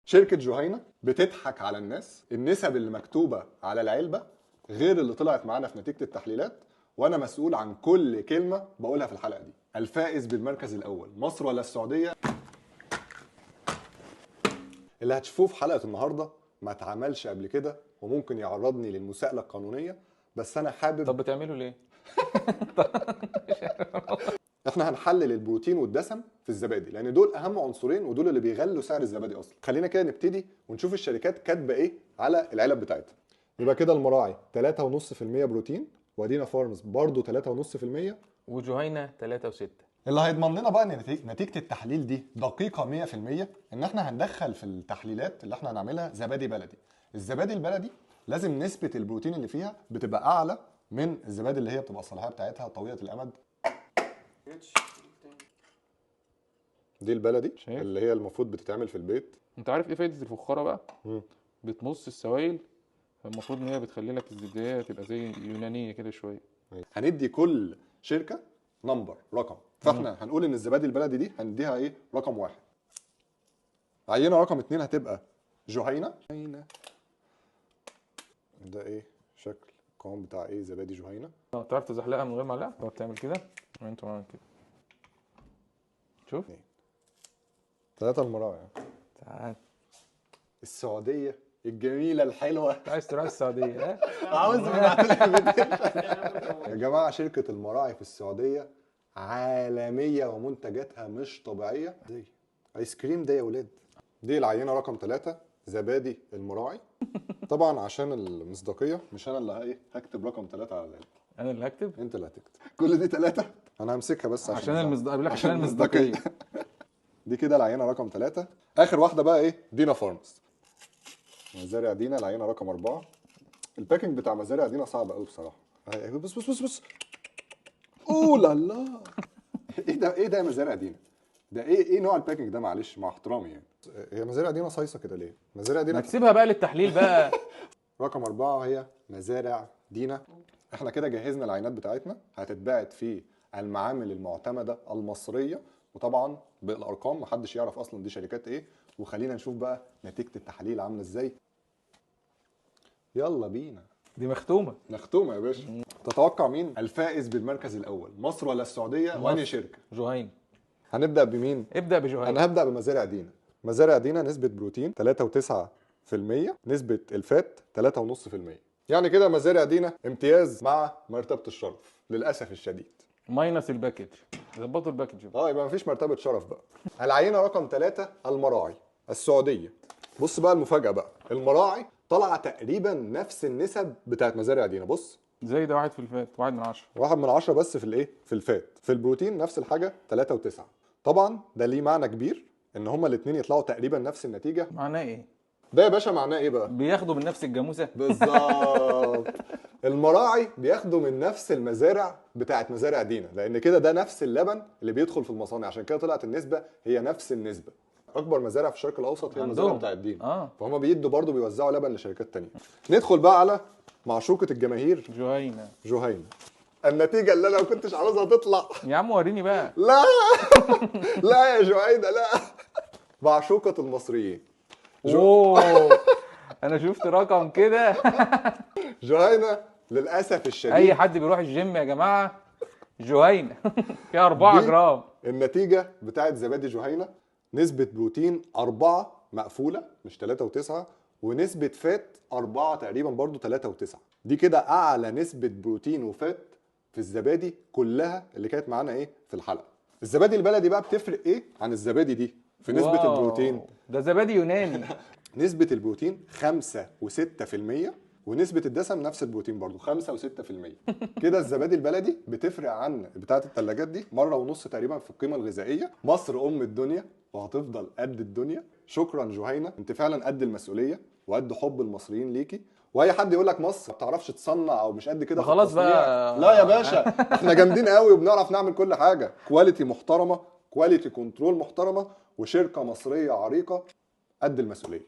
شركة جهينة بتضحك على الناس. النسب اللي مكتوبة على العلبة غير اللي طلعت معانا في نتيجة التحليلات، وانا مسؤول عن كل كلمة بقولها في الحلقة دي. الفائز بالمركز الاول مصر ولا السعودية؟ اللي هتشوفوه في حلقة النهارده ما اتعملش قبل كده وممكن يعرضني للمساءله القانونية، بس انا حابب. طب بتعمله ليه؟ احنا هنحلل البروتين والدسم في الزبادي لان دول اهم عنصرين ودول اللي بيغلوا سعر الزبادي اصلا. خلينا كده نبتدي ونشوف الشركات كاتبه ايه على العلب بتاعتها. يبقى كده المراعي 3.5% بروتين، ودينا فارمز برضو 3.5%، وجهينة 3.6. اللي هيضمن لنا بقى ان نتيجة التحليل دي دقيقة 100% ان احنا هندخل في التحليلات اللي احنا هنعملها زبادي بلدي. الزبادي البلدي لازم نسبه البروتين اللي فيها بتبقى اعلى من الزبادي اللي هي بتبقى الصلاحية بتاعتها طويلة الامد. دي البلدي شايف؟ اللي هي المفروض بتتعمل في البيت. انت عارف ايه فايده الفخاره بقى؟ بتمص السوائل، فالمفروض ان هي بتخلي لك الزبديه تبقى زي يونانية كده شوية. هندي كل شركة number رقم، فاحنا هنقول ان الزبادي البلدي دي هنديها ايه؟ رقم 1. عينه رقم 2 هتبقى جهينة. ده ايه شكل القوام بتاع ايه زبادي جهينة؟ تعرف تزحلقها من غير معلقه؟ تقعد تعمل كده وانت عامل كده. شوف 3 المراعي. تعال السعودية الجميلة الحلوة. عايز تروح السعودية؟ عاوز يا جماعة شركة المراعي في السعودية عالمية ومنتجاتها مش طبيعية. دي ايس كريم ده يا ولاد. دي العينة رقم 3 زبادي المراعي. طبعا عشان المصداقية مش انا اللي ايه هكتب رقم 3 على العلبة. انا اللي هكتب؟ انت اللي هتكتب. كل دي 3 انا همسكها بس عشان المصداقية. عشان المصداقية. دي كده العينة رقم 3. اخر واحدة بقى ايه؟ دينا فارمز. مزارع دينا العينة رقم 4. ال packing بتاع مزارع دينا صعب قوي بصراحة. بص بص بص بص. اوه لا لا. ايه ده؟ ايه ده يا مزارع دينا؟ ده ايه نوع ال packing ده؟ معلش مع احترامي يعني. هي مزارع دينا صايصه كده ليه؟ مزارع دينا ما تسيبها بقى للتحليل بقى. رقم 4 هي مزارع دينا. احنا كده جهزنا العينات بتاعتنا، هتتبعت في المعامل المعتمدة المصرية، وطبعا بالارقام محدش يعرف اصلا دي شركات ايه. وخلينا نشوف بقى نتيجة التحليل عامله ازاي. يلا بينا. دي مختومه. مختومه يا باشا. تتوقع مين الفائز بالمركز الاول؟ مصر ولا السعودية؟ وانهي شركة؟ جهينة. هنبدا بمين؟ ابدا بجهينة. انا هبدا بمزارع دينا. مزارع دينا نسبه بروتين 3.9%، نسبه ال fat 3.5%. يعني كده مزارع دينا امتياز مع مرتبه الشرف للاسف الشديد. minus ال package. ظبطوا ال package. يبقى مفيش مرتبه شرف بقى. العينة رقم 3 المراعي السعودية. بص بقى المفاجاة بقى، المراعي طالعه تقريبا نفس النسب بتاعت مزارع دينا. بص زي ده 1 في ال fat، 1 من 10. 1 من 10 بس في الايه؟ في ال fat. في البروتين نفس الحاجة 3.9. طبعا ده ليه معنى كبير ان هما الاثنين يطلعوا تقريبا نفس النتيجة. معناه ايه؟ ده يا باشا معناه ايه بقى؟ بياخدوا من نفس الجاموسة. بالظبط. المراعي بياخدوا من نفس المزارع بتاعت مزارع دينا، لان كده ده نفس اللبن اللي بيدخل في المصانع، عشان كده طلعت النسبة هي نفس النسبة. اكبر مزارع في الشرق الاوسط هي المزارع بتاعت دينا. فهم بيدوا برضو بيوزعوا لبن لشركات تانية. ندخل بقى على معشوقه الجماهير جهينة. جهينة النتيجة اللي انا ما كنتش عاوزها تطلع. يا عم وريني بقى. لا لا يا جهينة لا. معشوقه المصريين. اوه انا شفت رقم كده. جهينة للاسف الشديد، اي حد بيروح الجيم يا جماعة جهينة فيها 4 جرام. النتيجة بتاعت زبادي جهينة نسبه بروتين 4 مقفولة مش 3.9، ونسبه fat 4 تقريبا برضو 3.9. دي كده اعلى نسبه بروتين و fat في الزبادي كلها اللي كانت معانا ايه في الحلقة. الزبادي البلدي بقى بتفرق ايه عن الزبادي دي في نسبه البروتين؟ ده زبادي يوناني. نسبه البروتين 5.6%، ونسبه الدسم نفس البروتين برضو 5.6%. كده الزبادي البلدي بتفرق عن بتاعه الثلاجات دي 1.5 تقريبا في القيمة الغذائية. مصر ام الدنيا وهتفضل قد الدنيا. شكرا جهينة، انت فعلا قد المسؤولية وقد حب المصريين ليكي. واي حد يقول لك مصر ما بتعرفش تصنع او مش قد كده خلاص بقى، لا يا باشا احنا جامدين قوي وبنعرف نعمل كل حاجة. quality محترمه، quality control محترمه، وشركه مصرية عريقة قد المسؤولية.